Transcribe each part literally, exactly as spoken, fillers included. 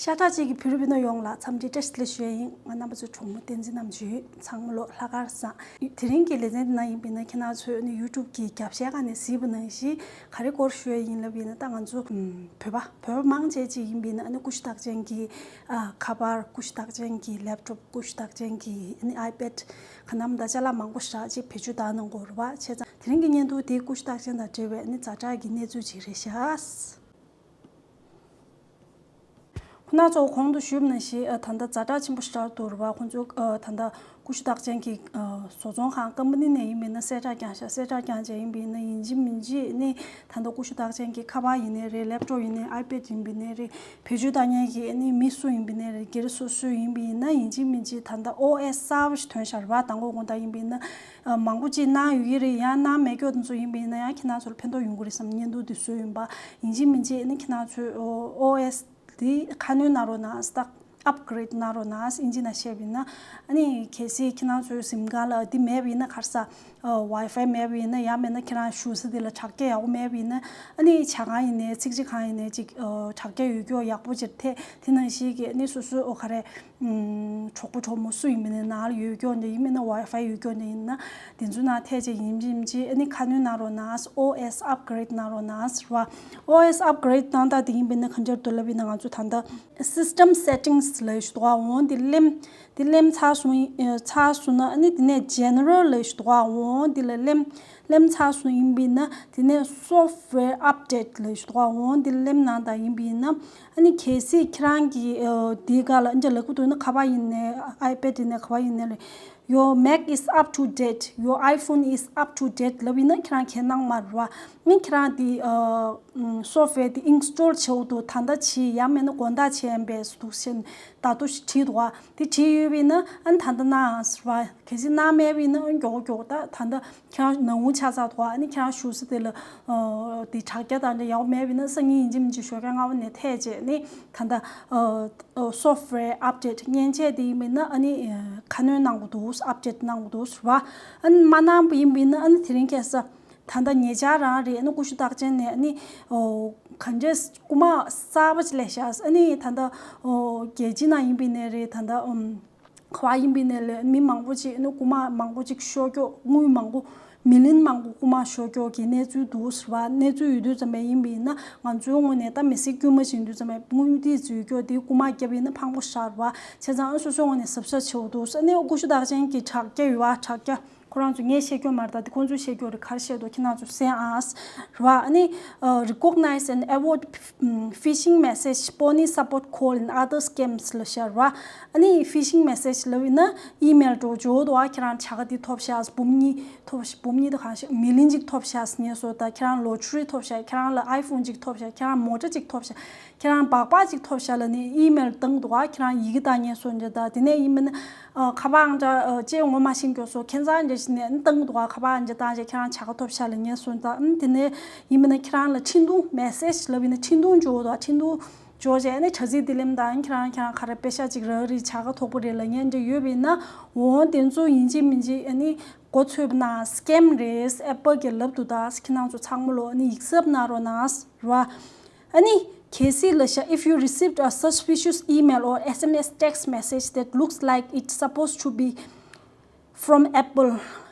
ཤ་ཁྲག་གཅིག་གི་བོད་རིགས་སྤུན་ཟླ་ཡོངས་ལ་འཚམས་འདྲི་བཀྲ་ཤིས་བདེ་ལེགས་ཞུ་ཡ་ཡིན། ང་རྣམ་པ་ཚོའི་གྲོགས་མོ་བསྟན་འཛིན་རྣམ་དཔྱོད་ཡིན། ཚང་མ་ལོ་ལྷག་དཀར་བཟང་། དེ་རིང་གི་ལེ་ཚན་འདི་ན་ཡིན་པས་ན་ཁྱེད་རང་ཚོས་ནི་ཡུ་ཊུབ་གི་རྒྱབ་ཤའི་སྒང་ནས་གཟིགས་པ་ནང་བཞིན་ག་རེ་སྐོར་ཞུ་ཡ་ཡིན་ལབ་ཡིན་ན། ད་ང་ཚོ་ཨམ་བོད་པ་བོད་པ་མང་ཆེ་ཅིག་ཡིན་པས་ན་ཨ་ནི་ཀུ་ཤུ་རྟགས་ཅན་གྱི་ཨ་ཁ་པར། ཀུ་ཤུ་རྟགས་ཅན་གྱི་ལེབ་ཊོབ། ཀུ་ཤུ་རྟགས་ཅན་གྱི་ཨ་ནི་ཨའི་པེཌ། ག་ནམ་ད་ཅ་ལག་མང་པོ་ཞེ་དྲག་ཅིག་བེད་སྤྱོད་བཏང་གནང་གི་ཡོད་རེད་པ། བྱས་ཙང་དེ་རིང་གི་བརྙན་ཐུང་དེ་ཀུ་ཤུ་རྟགས་ཅན་དང་འབྲེལ་བའི་ཨ་ནི་ཛ་དྲག་གི་གནས་ཚུལ་ཅིག་རེད་ཤག། ཁོང་རྣམ་ཚོ་གོང་དུ་ཞུས་པ་ནང་བཞིན་ཨ་ད་ལྟ་ཛ་དྲག་ཆེན་པོ་ཞེ་དྲག་འདུག་རེད་པ། ཁོང་ཚོ་ཨ་ད་ལྟ་ཀུ་ཤུ་རྟགས་ཅན་གྱི་ཨ་བཟོ་ཚོང་ཁང་ཀམ་པ་ནི་ནས་ཡིན་པས་ན་གསལ་བསྒྲགས་བསྐྱངས་ཤག། གསལ་བསྒྲགས་བསྐྱངས་བྱས་ཡིན་པས་ན་ཡིན་གཅིག་མིན་གཅིག་ནི་ད་ལྟ་ཀུ་ཤུ་རྟགས་ཅན་གྱི་ཁ་པར་ཡིན་ནའི་རེད། ལེབ་ཊོབ་ཡིན་ནའི་ཨའི་པེཌ་ཡིན་པས་ནའི་རེད། བེད་སྤྱོད་བཏང་མཁན་གྱི་ནི་མི་སུ་ཡིན་པས་ནའི་རེད། སྒེར་སོ་སོ་ཡིན་པས་ན་ཡིན་གཅིག་མིན་གཅིག་ད་ལྟ་ཨོ་ཨེསི་གསར་པ་ཞིག་ཐོན་ཤག་རེད་པ། དང་པོ་དགོང་དག་ཡིན་པས་ན་ཨ་མང་པོ་ཅིག་གནང་ཡོད་ཀྱི་རེད། ཡང་གནང་མེད་མཁན་དེ་ཚོ་ཡིན་པས་ན་ཡང་ཁྱེད་རྣམ་ཚོར་ཕན་ཐོགས་ཡོང་གི་རེད་བསམ་བརྙན་ཐུང་འདི་བཟོས་ཡིན་པ། ཡིན་གཅིག་མིན་གཅིག་ནི་ཁྱེད་རྣམ་ཚོས་ཨོ་ཨེསི་དེ་ཁ་སྣོན་གནང་རོགས་གནང་། ད་ཨབ་གྷི་རེཌ་གནང་རོགས་གནང་། ཨིན་ཇི་ནང་བཤད་པ་ཡིན་ན། ཨ་ནི་གལ་སྲིད་ཁྱེད་རྣམ་ཚོའི་གཟིམ་ཁང་ལ་འདི་མེད་པ་ཡིན་ན། ག་རེ་ཟ། ཝའི་ཕའི་མེད་པ་ཡིན་ན། ཡང་མེད་ན་ཁྱེད་རང་བཞུགས་ས་དེ་ལ་དྲ་རྒྱ་ཡག་པོ་མེད་པ་ཡིན་ན། ཨ་ནི་ཇ་ཁང་ཡིན་ནའི་ཚིག་ཇ་ཁང་ཡིན་ནའི་ཅིག་ཨ་དྲ་རྒྱ་ཡོད་རྒྱུ་ཡག་པོ་ཅིག་ཐད། དེ་ནང་བཞིན་གྱི་ཨ་ནི་སོ་སོའི་ཨོ་ག་རེ། ཨམ་གྲོགས་པོ་གྲོགས་མོ་སུ་ཡིན་པ་ནའི་ནང་ལ་ཡོད་རྒྱུ་འདྲ་ཡིན་པ་ཡིན་ན། ཝའི་ཕའི་ཡོད་རྒྱུ་འདྲ་ཡིན་ན། དེ་ཚོའི་ནང་ཐད་ཅིག་ཡིན་གཅིག་མིན་གཅིག་ཨ་ནི་ཁ་སྣོན་གནང་རོགས་གནང་། ཨོ་ཨེསི་ཨབ་གྷི་རེཌ་གནང་རོགས་གནང་། རེད་པ། ཨོ་ཨེསི་ཨབ་གྷི་རེཌ་གནང་སྟངས་དེ་ཡིན་པ་ཡིན་ན་ག་འདྲ་འདུག་ལབ་པ་ཡིན་ན། ང་ཚོ་ད་ལྟ་སིས་ཊམ་སེ་ཊིང་སི་ལབ་ཞིག་འདུག་ག་འོ་འདི་ལེམ། འདི་ལེམ་ཚར་སོང་། ཨ་ཚར་སོང་ན་ཨ་ནི་དེ་ནས་ཇེ་ནེ་རལ་ལབ་ཞིག་འདུག་ག་འོ་འདི་ལ་ལེམ། ལེམ་ཚར་སོང་ཡིན་པ་ཡིན་ན་དེ་ནས་སོབ་ཝེར་ཨབ་ཌེཊ་ལབ་ཞིག་འདུག་ག་འོ་འདི་ལ་ལེམ་གནང་སྟངས་ཡིན་པ་ཡིན་ན། ཨ་ནི་གལ་སྲིད་ཁྱེད་རང་གི་ཨ་དེའི་སྒང་ལ་ཨ་འདྲ་ལབ་ཀྱི་འདུག་ན། ཁ་པར་ཡིན་ནའི་ཨའི་པེཌ་ཡིན་ནའི་ག་པར་ཡིན་ནའི་རེད། Your Mac is up to date. Your iPhone is up to date ལབ་ཡིན་ན་ཁྱེད་རང་གའི་གནང་མ་རེད་པ། ཨ་ནི་ཁྱེད་རང་དེ་ཨ་སོབ་ཝེར་དེ་ཨིན་སི་ཊོལ་བྱེད་དགོས་འདུག་ད་ལྟ་བྱས། ཡང་མིན་ན་དགོང་དག་བྱས་པའི་འདུག་ཟེར་ད་དུང་བྲིས་འདུག་ག་དེ་བྲིས་ཡོད་པ་ཡིན་ན་ཨ་ནི་ད་ལྟ་གནང་ཟེར་བ། གལ་སྲིད་གནང་མེད་པ་ཡིན་ན་ཨ་ནི་མགྱོགས་མགྱོགས་ད་ད་ལྟ་ཁྱེད་རང་ནང་ཁུལ་ཆགས་ཚར་འདུག་ག་ཨ་ནི་ཁྱེད་རང་བཞུགས་ས་དེ་ལ་ཨ་དེ་དྲ་རྒྱ་དང་འདྲ་ཡག་པོ་མེད་པ་ཡིན་ན། སང་ཉིན་ཡིན་གཅིག་མིན་གཅིག་ཞོགས་ཀས་སྔ་པོ་ནས་ཐད་བྱས་ནི་ད་ལྟ་ཨ་ཨ་སོབ་ཝེར་ཨབ་ཌེཊ་མཉེན་ཆས་དེ་ཡིན་པ་ཡིན་ན་ཨ་ནི་ཨ་ཁ་སྣོན་གནང་དགོས་འདུག་ཨབ་ཌེཊ་གནང་དགོས་འདུག་ཟེར་བ། ཨ་ནི་མ་གནང་པ་ཡིན་པ་ཡིན་ན་ཨ་ནི་དེ་རིང་ཁ་སང་ད་ལྟ་ཉེ་ཆར་རང་རེད། ཨ་ནི་ཀུ་ཤུ་རྟགས་ཅན་ནས་ཨ་ནི་ཨོ་ག་འདྲས་རྐུ་མ་གསར་པ་ཅིག་སླེབས་ཤག་ཨ་ནི་ད་ལྟ་ཨོ་རྒྱལ་སྤྱི་ནང་ཡིན་པ་ཡིན་ནའི་རེད། ད་ལྟ་ཨམ་ག་པར་ཡིན་པ་ཡིན་ནའི་རེད། མི་མང་པོ་ཅིག་ཨ་ནི་རྐུ་མ་མང་པོ་ཅིག་ཤོར་རྒྱུ། དངུལ་མང་པོ་མི་ལི་ཡོན་མང་པོ་རྐུ་མ་ཤོར་རྒྱུ་གི་གནས་ཚུལ་འདུག་ཟེར་བ། གནས་ཚུལ་ཡོད་དུས་ཙམ་པ་ཡིན་པ་ཡིན་ན་ང་ཚོའི་ངོས་ནས་ད་མི་སེར་དཀྱུས་མ་ཞིག་ཡིན་དུས་ཙམ་པ་དངུལ་དེ་འཛུལ་རྒྱུ་དེ་རྐུ་མ་བརྒྱབ་པ་ཡིན་ན་ཕངས་པོ་ཞེ་དྲག་རེད་པ། བྱས་ཙང་ཨ་སོ་སོའི་ངོས་ནས་གཟབ་གཟབ་བྱེད་དགོས་འདུག་ཨ་ནི་ཀུ་ཤུ་རྟགས་ཅན་གྱི་དྲ་རྒྱ་ཡོད་པ། དྲ་རྒྱ་ཁོ་རང་ཚོ་ངས་བཤད་རྒྱུ་མ་རེད། ད་དེ་ཁོང་ཚོས་བཤད་རྒྱུ་རེད། ག་རེ་བཤད་འདུག་ཁྱེད་རང་ཚོ་གསན་ཨ། རེད་པ། ཨ་ནི་ཨ་recognize and avoid phishing message, phony support call and other scams ལབ་ཤག་རེད་པ། ཨ་ནི་ཕི་ཤིང་མེ་སེ་ཇི་ལབ་ཡིན་ན་ཨི་མེལ་འདྲ་བོ་འབྱོར་འདུག་ག་ཁྱེད་རང་བྱ་དགའ་འདི་ཐོབ་ཤག་འབུམ་གཉིས་ཐོབ་ཤག་འབུམ་གཉིས་དང་གང་ཤེས་མི་ལི་ཡོན་གཅིག་ཐོབ་ཤག་ངས་སོ། ད་ཁྱེད་རང་ལོ་ཊ་རི་ཐོབ་ཤག་ཁྱེད་རང་ལ་ཨའི་ཕོན་གཅིག་ཐོབ་ཤག་ཁྱེད་རང་མོ་ཊ་གཅིག་ཐོབ་ཤག་ཁྱེད་རང་སྦག་སྦག་ཅིག་ཐོབ་ཤག་ལབ་ནས་ཨི་མེལ་བཏང་འདུག་ག་ཁྱེད་རང་ཡི་གེ་བཏང་ངས་སོ་འདྲ། ད་དེ་ནས་ཡིན་མིན་ཨ་ཁ་པར་ཨང་གྲངས་ཨ་ཅེས་ངོ་མ་ཤེས་མཁན་སོ་ཁྱད་མཚར་འདྲ་ཞིག་ནས་བཏང་འདུག་ག་ཁ་པར་ཨང་གྲངས་བཏང་བྱས་ཁྱེད་རང་བྱ་དགའ་ཐོབ་ཤག་ལབ་ངས་སོ། ད་ཨ་དེ་ནས་ཡིན་མིན་ཁྱེད་རང་ལ་འཕྲིན་ཐུང་མེ་སེ་ཇི་ལབ་ཡིན་ན་འཕྲིན་ཐུང་འབྱོར་འདུག་འབྱོར་བྱས་ཨ་ནི་དྲ་ཚིགས་དེ་ལེམ་དང་ཁྱེད་རང་ཁྱེད་རང་ག་རེ་པེ་ཤ་ཅིག་རག་རེད། བྱ་དགའ་ཐོབ་པ་རེད་ལབ་མཁན་འདྲ་ཡོད་པ་ཡིན་ན། འོ་དེ་ཚོ་ཡིན་གཅིག་མིན་གཅིག་ཨ་ནི་མགོ་ཚོས་པ་ན་སི་ཀེམ་རེད། ཨེ་པལ་གྱིས་ལབ་འདུག་ད་ཁྱེད་རང་ཚོ་ཚང་མ་ལོ་ཨ་ནི་ཡིག་གཟབ་གནང་རོགས་གནང་རེད་པ། ཨ་ནི་གལ་སྲིད་ལབ་ཤག If you received a suspicious email or S M S text message that looks like it's supposed to be from Apple,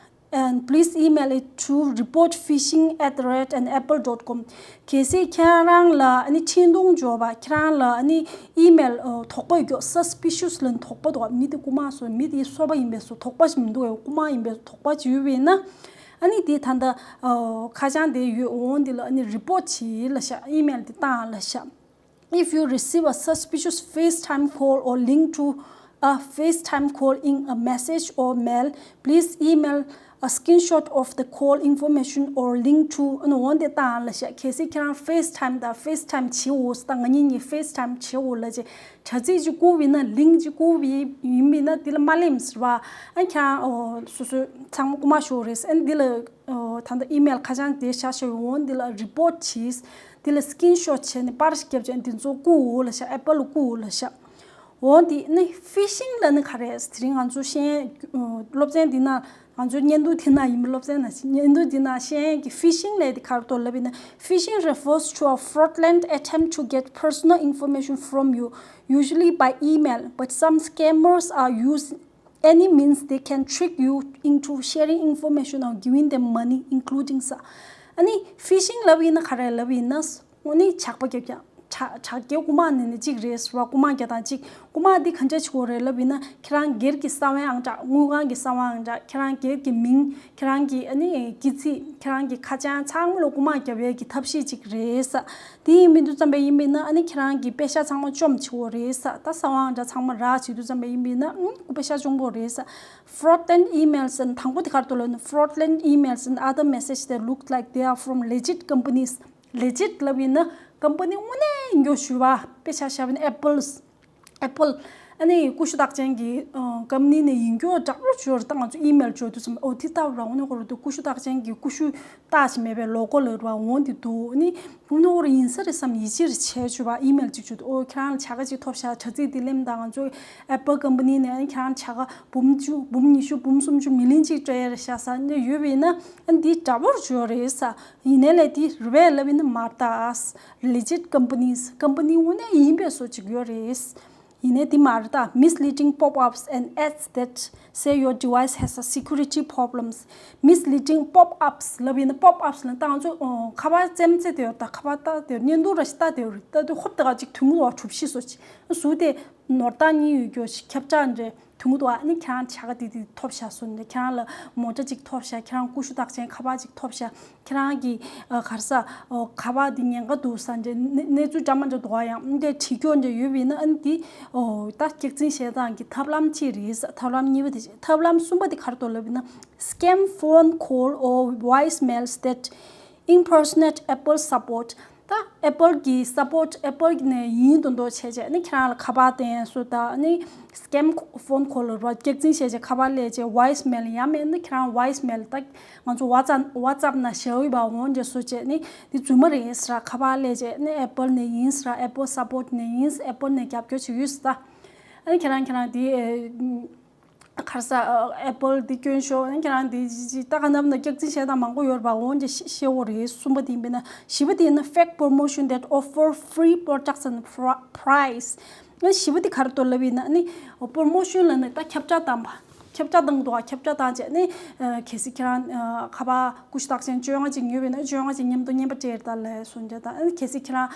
and please email it to report phishing at the rate and apple dot com. གལ་སྲིད་ཁྱེད་རང་ལ་ཨ་ནི་འཕྲིན་ཐུང་འབྱོར་བ། ཁྱེད་རང་ལ་ཨ་ནི་ཨི་མེལ་ཨ་དོགས་པ་ཡོད་རྒྱུ། སས་པི་ཤི་ཡས་ལབ་ན་དོགས་པ་འདུག་མི་དེ་རྐུ་མ་སོང་། མི་དེ་སོ་པ་ཡིན་པའི་བཟོ། དོགས་པ་ཞིག་མི་འདུག་གས། རྐུ་མ་ཡིན་པའི་བཟོ། དོགས་པ་ཅིག་ཡོད་པ་ཡིན་ན། ཨ་ནི་དེ་ད་ལྟ་ཨ་ཁ་བྱང་དེ་ཡོད། འོ་འདི་ལ་ཨ་ནི་རི་པོར་ཊི་བྱེད་ལབ་ཤག་ཨི་མེལ་དེ་བཏང་ལབ་ཤག If you receive a suspicious FaceTime call or link to a FaceTime call in a message or mail, please email a screenshot of the call information or link to. ཨ་ནི་འོ་འདི་བཏང་ལབ་ཤག་གལ་སྲིད་ཁྱེད་རང་ཕེས་ཊའིམ་དང་ཕེས་ཊའིམ་བྱེད་འོ་ཟེར། ད་ང་གཉིས་གཉིས་ཕེས་ཊའིམ་བྱེད་འོ་ལབ་བྱས་དྲ་ཚིགས་ཅིག་བསྐུར་བ་ཡིན་ན། ལིང་ཅིག་བསྐུར་བ་ཡིན་པ་ཡིན་ན་འདི་ལ་མ་ལེམ་ཟེར་བ། ཨ་ཁྱེད་རང་ཨོ་སོ་སོའི་ཚང་མ་རྐུ་མ་ཤོར་རེད་ཟེར། ཨ་འདི་ལ་ཨོ་ད་ལྟ་ཨི་མེལ་ཁ་བྱང་དེ་བཞག་བཞག་ཡོད། འོ་འདི་ལ་རི་པོར་ཊི་བྱས། འདི་ལ་སི་ཀིན་ཤོ་ཊི་བྱས་ནས་པར་ཞིག་བརྒྱབ་བྱས་འདི་ཚོ་བསྐུར་འོ་ལབ་ཤག་ཨེ་པལ་ལ་བསྐུར་འོ་ལབ་ཤག་འོ་འདི་ནི་ཕི་ཤིང་ལབ་ན་ག་རེ་ཟེར། དེ་རིང་ང་ཚོ་ཤེས་ཡོན་སློབ་ཚན་འདི་ན་ ང་ཚོའི་བརྙན་ཐུང་དེ་ན་ཡིན་པ། སློབ་ཚན་ན་བརྙན་ཐུང་དེ་ན་ཤེས་ཡོན་གྱི་ཕི་ཤིང་ལབ་དེ་ག་རེ་འདུག་ལབ་ཡིན་ན། Phishing refers to a fraudulent attempt to get personal information from you, usually by email, but some scammers are using any means they can trick you into sharing information or giving them money, including ས། ཨ་ནི་ཕི་ཤིང་ལབ་ཡིན་ན་ག་རེ་ལབ་ཡིན་ན། འོ་ནི་ཇག་པ་རྒྱབ་ཀྱང་། དྲ་དྲ་རྒྱའི་རྐུ་མ་ནི་ནི་གཅིག་རེད་ཟེར་བ། རྐུ་མ་རྒྱག་སྟངས་གཅིག་རྐུ་མ་འདི་ག་འདྲ་བྱེད་ཀྱི་ཡོད་རེད་ལབ་ཡིན་ན། ཁྱེད་རང་སྒེར་གྱི་གསང་བའི་ཨང་གྲངས། དངུལ་ཁང་གི་གསང་བའི་ཨང་གྲངས། ཁྱེད་རང་སྒེར་གྱི་མིང་། ཁྱེད་རང་གི་ཨ་ནི་སྐྱེས་ཚེས། ཁྱེད་རང་གི་ཁ་བྱང་ཚང་མ་ལ་རྐུ་མ་རྒྱབ་ཡས་ཀྱི་ཐབས་ཤེས་གཅིག་རེད་ས། དེ་ཡིན་མི་འདུག་བསམ་པ་ཡིན་པ་ཡིན་ན། ཨ་ནི་ཁྱེད་རང་གི་པེ་ཤག་ཚང་མ་བཅོམ་བྱེད་ཀྱི་ཡོད་རེད་ས། ད་གསང་བའི་ཨང་གྲངས་ཚང་མ་རག་བྱེད་འདུག་བསམ་པ་ཡིན་པ་ཡིན་ན། ཨུམ། པེ་ཤག་བཅོམ་གྱི་ཡོད་རེད་ས། Fraudulent emails and དང་པོ་དེ་ག་རེ་འདུག་ལབ་ན། Fraudulent emails and other messages that look like they are from legit companies. Legit ལབ་ཡིན་ན་ཀམ་པ་ནི་དངོས་གནས་ཡིན་རྒྱུ་ཞུ་བ། དཔེ་ཆ་བཞག་པ་ཡིན་ན་Apple's Apple། ཨ་ནི་ཀུ་ཤུ་རྟགས་ཅན་གྱི་ཨ་ཀམ་པ་ནི་ནས་ཡིན་རྒྱུ་འདྲ་པོ་བྱོས་རེད། ད་ང་ཚོ་ཨི་མེལ་བྱོས་དུས་ཙམ། ཨོ་དེ་ལྟ་བུ་ར། འོ་ནི་ཁོ་ར་དུ་ཀུ་ཤུ་རྟགས་ཅན་གྱི་ཀུ་ཤུ་རྟགས་ཅིག་མེད་པའི་ལོ་གོ་ལ་ར་འོང་དེ་འདུག་ཨ་ནི་འོ་ནི་ཁོ་ར་ཡིན་ས་རེད་བསམ་ཡིད་ཆེས་རེ་བྱས་བྱོས་པ། ཨི་མེལ་ཅིག་བྱོས་དུས། ཨོ་ཁྱེད་རང་ལ་བྱ་དགའ་ཅིག་ཐོབ་ཤག་དྲ་ཚིགས་དེ་ལེན་དང་། ང་ཚོ་Apple ཀམ་པ་ནི་ནས་ཨ་ནི་ཁྱེད་རང་བྱ་དགའ་འབུམ་བཅུ། འབུམ་ཉི་ཤུ། འབུམ་སུམ་ཅུ། མི་ལིན་གཅིག་སྤྲད་ཡ་རེད་ཤག་ས་འདི་ཡོད་པ་ཡིན་ན། ཨ་ནི་འདི་འདྲ་པོ་བྱོས་རེད་ས། ཡིན་ནའི་ལས་དེ་རེད་པས་ལབ་ཡིན་ན་མ་རེད་ད། Legit companies། ཀམ་པ་ནི་དངོས་གནས་ཡིན་པའི་བཟོ་ཅིག་ཡོད་རེད། ཡིན་ནའི་དེ་མ་རེད་ད། Misleading pop-ups and ads that say your device has a security problems. Misleading pop-ups ལབ་ཡིན་ན། pop-ups ལ་ད་ང་ཚོ་ཨོ་ཁ་པར་རྩེད་མོ་རྩེ་བསྡད་ཡོད་རེད་ད། ཁ་པར་ལྟ་བསྡད་ཡོད། བརྙན་ཐུང་ར་ཞིག་ལྟ་བསྡད་ཡོད་རེད། ལྟ་དུས་ཧོབ་ཏེ་ག་ཅིག་དུང་ལོག་གྲུ་བཞི་བཟོ་ཅིག་ཟུག་སྟེ། ནོར་རྟགས་གཉིས་ཡོད་རྒྱུ་ཞིག་ཁྱབ་བསྒྲགས་འདྲ་དུང་དུ། ཨ་ནི་ཁྱེད་རང་བྱ་དགའ་དེ་དེ་ཐོབ་ཤག་ཟེར་ནས། ཁྱེད་རང་ལ་མོ་ཊ་ཅིག་ཐོབ་ཤག་ཁྱེད་རང་ཀུ་ཤུ་རྟགས་ཅན་ཁ་པར་ཅིག་ཐོབ་ཤག་ཁྱེད་རང་གི་ཨ་ག་རེ་ཟ། ཨོ་ཁ་པར་འདི་ཉེན་ཁ་འདུག་ས་འདྲ། གནས་གནས་ཚུལ་འདྲ་མི་འདྲ་འདུག་ག་ཡང་འདི་བྲིས་རྒྱུ་འདྲ་ཡོད་པ་ཡིན་ན། ཨ་ནི་འདི་ཨོ་ད་སྐྱག་རྫུན་བཤད་སྟངས་ཀྱི་ཐབས་ལམ་གཅིག་རེད་ས། ཐབས་ལམ་གཉིས་པ་དེ། ཐབས་ལམ་གསུམ་པ་དེ་ག་རེ་འདུག་ལབ་ཡིན་ན། Scam phone call or voicemails that impersonate Apple support. ད་Apple གི་support། Apple ནས་ཡིན་མདོག་མདོག་བྱས་བྱས་ནི་ཁྱེད་རང་ལ་ཁ་པར་བསྟན་སོ། ད་ནི་scam phone call ར་སྐྱག་རྫུན་བྱས་བྱས་ཁ་པར་སླེབས་བྱས། voicemail ཡང་མིན་ན་ཁྱེད་རང་voicemail། ད་ང་ཚོ་WhatsApp WhatsApp ན་བཞག་ཡོད་པ། འོ་འདྲ་བཟོ་བྱས་ནི་འདི་རྫུན་མ་རེད་ཟེར་ར་ཁ་པར་སླེབས་བྱས་ནི། Apple ནས་ཡིན་ཟེར་ར། Apple support ནས་ཡིན། Apple ནས་རྒྱབ་སྐྱོར་བྱེད་ཡོད་ཟེར། ད་ཨ་ནི་ཁྱེད་རང་ཁྱེད་རང་དེ་ཨེ་ག་རེ་ཟ། ཨ་Apple འདི་སྐྱོན་ཤོག་ཨ་ནི་ཁྱེད་རང་འདི་ཅི་ཅི་ད་ག་ནམ་ན་སྐྱག་རྫུན་བཤད་སྟངས་མང་པོ་ཡོད་རེད་པ། འོ་འདི་ཤེས་ཤེས་འོ་རེད། གསུམ་པ་དེ་ཡིན་པས་ན། བཞི་པ་དེ་ཡིན་ན། Fake promotion that offer free products and pri- price. ཨ་བཞི་པ་དེ་ག་རེ་འདུག་ལབ་ཡིན་ན། ཨ་ནི་promotion ལབ་ནི་ད་ཁྱབ་བསྒྲགས་བཏང་བ། ཁྱབ་བསྒྲགས་བཏང་འདུག་ཁྱབ་བསྒྲགས་བཏང་བྱས་ནི་ཨ་གལ་སྲིད་ཁྱེད་རང་ཨ་ཁ་པར་ཀུ་ཤུ་རྟགས་ཅན་བཅོ་ལྔ་ཅིག་ཉོས་པ་ཡིན་ན། བཅོ་ལྔ་ཅིག་མཉམ་དུ་རྔན་པ་སྤྲད་ད་ལབ་སོ་འདྲ་དང་། ཨ་ནི་གལ་སྲིད་ཁྱེད་རང་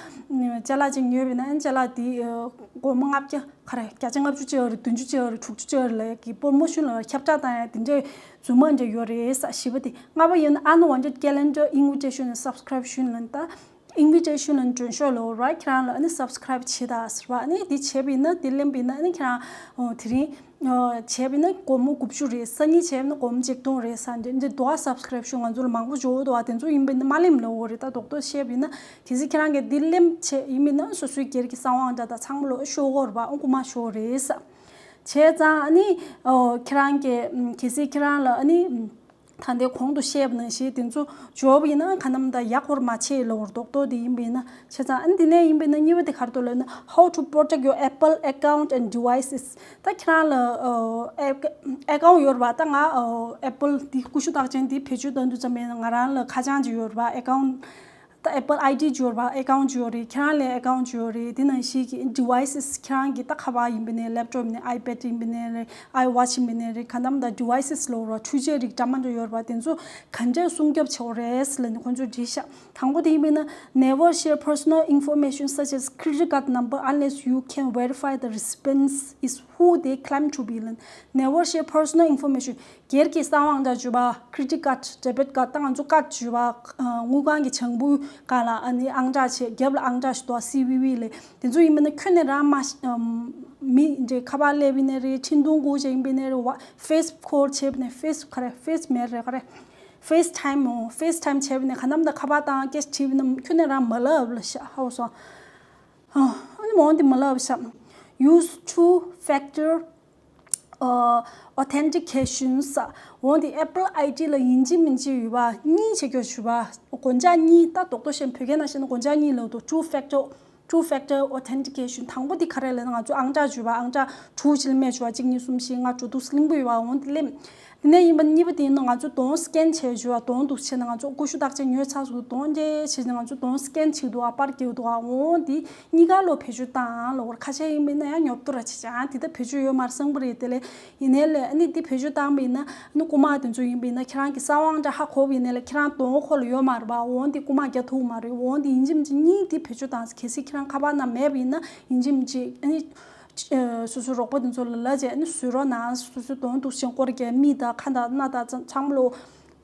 ཨ་ཅ་ལག་ཅིག་ཉོས་པ་ཡིན་ན། ཨ་ནི་ཅ་ལག་དེ་ཨ་སྒོར་མོ་ལྔ་བརྒྱ། ག་རེ། བརྒྱ་ཆ་ལྔ་བཅུ་ཅིག་ཡོད་རེད། བདུན་ཅུ་ཅིག་ཡོད་རེད། དྲུག་ཅུ་ཅིག་ཡོད་རེད་ལབ་ཀྱི་promotion ལ་ཁྱབ་བསྒྲགས་བཏང་ཡ་དེ་འདྲའི་རྫུན་མ་འདྲ་ཡོད་རེད་ས། བཞི་པ་དེ། ལྔ་པ་ཡིན་ན། Unwanted calendar invitation and subscription ལབ་ནི། ད་invitation ལབ་ནི་མགྲོན་ཤོག་ལབ་ར། ཁྱེད་རང་ལ་ཨ་ནི་subscribe བྱེད་ད་ཟེར་བ། ཨ་ནི་དེ་བྱས་པ་ཡིན་ན། དེ་ལེན་པ་ཡིན་ན། ཨ་ནི་ཁྱེད་རང་ཨོ་དེ་རིང་ཨོ་བྱས་པ་ཡིན་ན་སྒོར་མོ་དགུ་བཅུ་རེད། སང་ཉིན་བྱས་པ་ཡིན་ན་སྒོར་མོ་ཆིག་སྟོང་རེད་ས། འདི་འདི་འདུག་ག subscription ང་ཚོ་ལ་མང་པོ་འབྱོར་འདུག་ག་དེ་ཚོ་ཡིན་པ་ཡིན་ན་མ་ལེན་ལབ་འོ་རེད། ད་རྡོག་རྡོག་བཤད་པ་ཡིན་ན། གལ་སྲིད་ཁྱེད་རང་གིས་འདི་ལེན་བྱས་ཡིན་པ་ཡིན་ན། སོ་སོའི་སྒེར་གྱི་གསང་བ་ཨང་གྲངས་དང་ཚང་མ་ལོ་ཤོར་གྱི་ཡོད་རེད་པ། ཨོ་རྐུ་མ་ཤོར་རེད་ས། བྱས་ཙང་ཨ་ནི་ཨོ་ཁྱེད་རང་གིས་ཨམ་གལ་སྲིད་ཁྱེད་རང་ལ་ཨ་ནི་ཨམ་ད་ལྟའི་གོང་དུ་བཤད་པ་ནང་བཞིན་དེ་ཚོ་འབྱོར་བ་ཡིན་ན། ག་ནམ་ད་ཡག་པོ་མ་བྱེད་ལབ་འོ་རྡོག་རྡོག་དེ་ཡིན་པ་ཡིན་ན། བྱས་ཙང་ཨ་ནི་དེ་ནས་ཡིན་པ་ཡིན་ན། གཉིས་པ་དེ་ག་རེ་འདུག་ལབ་ན། How to protect your Apple account and devices. ད་ཁྱེད་རང་ལ་ཨོ་ཨེ་ཨེ་ཀའུན་ཡོད་རེད་པ། ད་ང་ཨོ་Apple འདི་ཀུ་ཤུ་རྟགས་ཅན་འདི་བེད་སྤྱོད་གཏོང་དུས་ཙམ་པ་ཡིན་ན། ང་རང་ལ་ཁ་བྱང་ཅིག་ཡོད་རེད་པ། ཨེ་ཀའུན། ད་Apple ID ཅིག་ཡོད་རེད་པ། ཨེ་ཀའུན་ཅིག་ཡོད་རེད། ཁྱེད་རང་ལ་ཨེ་ཀའུན་ཅིག་ཡོད་རེད། དེ་ནང་བཞིན་གྱི་devices། ཁྱེད་རང་གི་ད་ཁ་པར་ཡིན་པ་ནས། laptop ཡིན་ནས། iPad ཡིན་པ་ནས་རེད། iWatch ཡིན་པ་ནས་རེད། ག་ནམ་ད་devices ལབ་ར། འཕྲུལ་ཆས་རིགས་འདྲ་མི་འདྲ་ཡོད་རེད་པ། དེ་ཚོ་ག་འདྲས་སྲུང་སྐྱོབ་བྱེད་དགོས་རེད་ལབ་ནས་ཁོང་ཚོས་བྲིས་ཤག་དང་པོ་དེ་ཡིན་པ་ཡིན་ན། Never share personal information such as credit card number unless you can verify the recipient is who they claim to be ལབ། Never share personal information. སྒེར་གྱི་གསང་བ་ཨང་གྲངས་བརྗོད་པ། credit card, debit card། ད་ང་ཚོ་ཀར་བརྗོད་པ། ཨ་དངུལ་ཁང་གི་བྱང་བུའི་སྒང་ལ་ཨ་ནི་ཨང་གྲངས་བྱས། རྒྱབ་ལ་ཨང་གྲངས་ཤིག་འདུག་ག C V V ལབ། དེ་ཚོ་ཡིན་པ་ན་ཁྱོན་ནས་རང་མ་ཤེས། ཨམ་མི་འདྲའི་ཁ་པར་སླེབས་པ་ཡིན་ནའི་རེད། འཕྲིན་ཐུང་སྒུག་བྱས་ཡིན་པ་ཡིན་ནའི་རེད། ཝ་face call བྱས་པ་ཡིན་ནའི། face ག་རེ། face མེད་རེད། ག་རེ། FaceTime འོ། FaceTime བྱས་པ་ཡིན་ནའི། ག་ནམ་ད་ཁ་པར་བཏང་སྐད་ཆ་དྲིས་པ་ཡིན་ན་ཁྱོན་ནས་རང་མ་ལབ་ལབ་ཤག་ཧ་གོ་སོང་། ཨ་ནི་མོ་འདི་མ་ལབ་ཤག Use two factor ཨ་authentication ས། འོ་འདི་Apple ID ལ་ཡིན་གཅིག་མིན་གཅིག་ཡོད་པ། གཉིས་བྱེད་རྒྱུ་ཞུ་བ། སྒོ་ལྕགས་གཉིས། ད་རྡོག་རྡོག་བཤད་ན། བོད་སྐད་ནང་བཤད་ན་སྒོ་ལྕགས་གཉིས་ལབ་འདུག two factor, two factor authentication དང་པོ་འདི་ག་རེ་ལབ་ན། ང་ཚོ་ཨང་གྲངས་ཞུ་བ། ཨང་གྲངས་དྲུག་ཅིག་ལ་སྨྲས་ཞུ་བ། གཅིག་གཉིས་གསུམ་བཞི་ལྔ་དྲུག་དྲུག་གླིང་བུ་ཡོད་པ། འོ་འདི་ལེམ། དེ་ནས་ཡིན་པ་གཉིས་པ་དེ་ཡིན་ན་ང་ཚོ་གདོང་སི་ཀེན་བྱས་བྱུང་བ། གདོང་འདུག་བྱས་ན་ང་ཚོ་ཀུ་ཤུ་རྟགས་ཅན་ཉོས་ཚར་སོང་། གདོང་འདྲེ་བྱས་ན་ང་ཚོ་གདོང་སི་ཀེན་བྱེད་འདུག་བ། པར་རྒྱག་འདུག་བ། འོ་འདི་གཉིས་ཀ་ལོ་བེད་སྤྱོད་བཏང་ལོ་བར། ཁ་ཤས་ཡིན་པ་ཡིན་ན་ཡང་ཉོབ་ཏོ་ར་བྱེད་ཅིང་དེ་ལྟ་བེད་སྤྱོད་ཡོད་མ་རེད་བསམ་གི་རེད། དེ་ལས་ཡིན་ནའི་ལས་ཨ་ནི་འདི་བེད་སྤྱོད་བཏང་པ་ཡིན་ན་ཨ་ནི་རྐུ་མ་དེ་ཚོ་ཡིན་པ་ཡིན་ན་ཁྱེད་རང་གི་གསང་བ་ཨང་གྲངས་ཧ་གོ་བ་ཡིན་ནའི་ལས་ཁྱེད་རང་གདོང་ཁོ་ལ་ཡོད་མ་རེད་བ། འོ་འདི་རྐུ་མ་རྒྱག་ཐུབ་མ་རེད། འོ་འདི་ཡིན་གཅིག་མིན་གཅིག་གཉིས་འདི་བེད་སྤྱོད་བཏང་། གལ་སྲིད་ཁྱེད་རང་ཁ་པར་ནང་མེད་པ་ཡིན་ན་ཡིན་གཅིག་མིན་གཅིག་ཨ་ནི། ཨ། སོ་སོའི་རོགས་པ་དེ་ཚོ་ལ་ལབ་བྱས་ཨ་ནི་བཟོས་རོགས་གནང་། སོ་སོའི་གདོང་འདུག་བྱས་སྐོར་རྒྱག་མིག་དང་ཁ་དང་སྣ་དང་ཚང་མ་ལོ་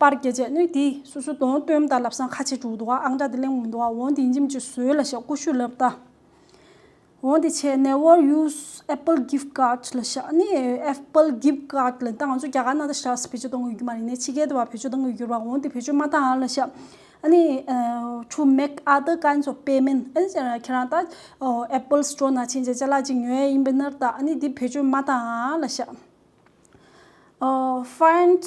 པར་རྒྱག་བྱས་ཨ་ནི་དེ་སོ་སོའི་གདོང་སྟོན་དང་ལབ་སང་ཁ་ཕྱེ་འགྲོ་འདུག་བ། ཨང་གྲངས་དེ་གླེང་མི་འདུག་བ། འོ་འདི་ཡིན་གཅིག་མིན་གཅིག་བཟོས་ལབ་བྱས་ཀུ་ཤུ་ལབ་ད། འོ་འདི་བྱས་never use Apple gift card ལབ་བྱས། ཨ་ནི་Apple gift card ལབ་ད་ང་ཚོ་རྒྱ་གར་ནང་ད་ཞག་བེད་སྤྱོད་གཏོང་གི་ཡོད་ཀྱི་མ་རེད། ནས་ཕྱི་རྒྱལ་དུ་བ་བེད་སྤྱོད་གཏོང་གི་ཡོད་ཀྱི་རེད་བ། འོ་འདི་བེད་སྤྱོད་མ་བཏང་ཨ་ལབ་བྱས། ཨ་ནི་ཨ། to make other kinds of payment ཨ་ནི་ཁྱེད་རང་ད་ཨ། Apple Store ནང་ཕྱིན་བྱས་ཅ་ལག་ཅིག་ཉོ་ཡས་ཡིན་པ་ན་ད་ཨ་ནི་འདི་བེད་སྤྱོད་མ་བཏང་ཨ་ལབ་བྱས། ཨ། find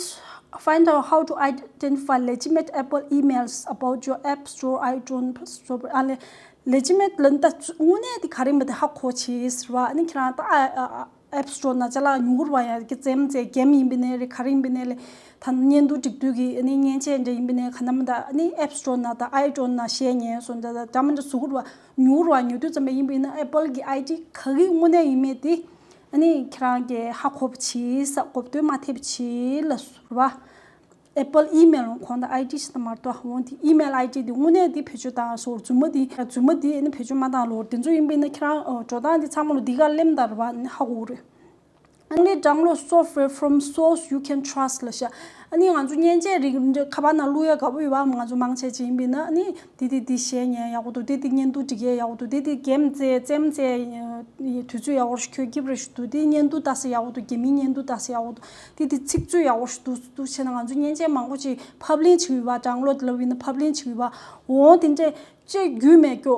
find out how to identify legitimate Apple emails about your App Store. I don't store ཨ་ལས་legitimate ལབ་ད་དངོས་གནས་དེ་ག་རེ་ཡིན་པ་དེ་ཧ་གོ་བྱས་ཟེར་བ། ཨ་ནི་ཁྱེད་རང་ད་ཨ་ཨ་ཨ། App Store ནང་ཅ་ལག་ཉོ་གི་རེད་བ། ཡང་གི་རྩེད་མོ་རྩེ་གེམ་ཡིན་པ་ནའི་རེད། ག་རེ་ཡིན་པ་ནའི་ལས་ད་བརྙན་ཐུང་སྒྲིག་དུས་ཀྱི་ཨ་ནི་མཉེན་ཆས་འདྲ་ཡིན་པ་ནའི་ག་ནམ་ད་ཨ་ནི་App Store ནང་ད་iTunes ནང་བཤད་ཉན་སོང་འདྲ་ད་འདྲ་མི་འདྲ་བཟོ་གི་རེད་བ། ཉོ་གི་རེད་བ། ཉོ་དུས་ཙམ་པ་ཡིན་པ་ཡིན་ན་Apple གི་ID ག་གི་དངོས་གནས་ཡིན་མེད་དེ་ཨ་ནི་ཁྱེད་རང་གིས་ཧ་གོ་བྱས་ས་གོ་བསྡུར་མ་ཐེབས་བྱས་ལ་ཟེར་བ། Apple email ཁོང་ད་ID ཞིག་ད་མར་ཏོ་འོང་དེ་email ID དེ་དངོས་གནས་དེ་བེད་སྤྱོད་བཏང་སོང་རྫུན་མ་དེ་རྫུན་མ་དེ་ཨ་ནི་བེད་སྤྱོད་མ་བཏང་ལོ། དེ་ཚོ་ཡིན་པ་ཡིན་ན་ཁྱེད་རང་འགྲོ་སྟངས་དེ་ཚང་མ་ལོ་འདི་ག་གླེམ་ད་རེད་བ། ཨ་ནི་ཧ་གོ་གི་རེད། Only download software from source you can trust ལབ་བྱས། ཨ་ནི་ང་ཚོ་མཉེན་ཆས་རིགས་ཁ་པར་ནང་བླུག་ཡ་དགའ་པོ་ཡོད་བ། ང་ཚོ་མང་ཆེ་ཅིག་ཡིན་པ་ཡིན་ན་ཨ་ནི། དེ་དེ་དེ་བཤད་ཉན་ཡག་པོ་འདུག་དེ་དེ་བརྙན་ཐུང་སྒྲིག་ཡས་ཡག་པོ་འདུག་དེ་དེ་གེམ་རྩེ་རྩེད་མོ་རྩེ་དུས་ཚོད་ཡག་པོ་ཞིག་ཁྱོད་སྐྱིད་པོ་རེ་ཞིག་འདུག་དེ་བརྙན་ཐུང་ལྟ་ས་ཡག་པོ་འདུག་དགེ་མིའི་བརྙན་ཐུང་ལྟ་ས་ཡག་པོ་འདུག་དེ་དེ་ཚིག་མཛོད་ཡག་པོ་ཞིག་འདུག་འདུག་བྱས་ན་ང་ཚོ་མཉེན་ཆས་མང་པོ་ཅིག་ཕབ་ལེན་བྱེད་ཀྱི་ཡོད་པ། download ལབ་ཡིན་ན་ཕབ་ལེན་བྱེད་ཀྱི་ཡོད་པ། འོ་དེ་འདྲས་ཅེས་རྒྱུས་མེད་སྐྱོ།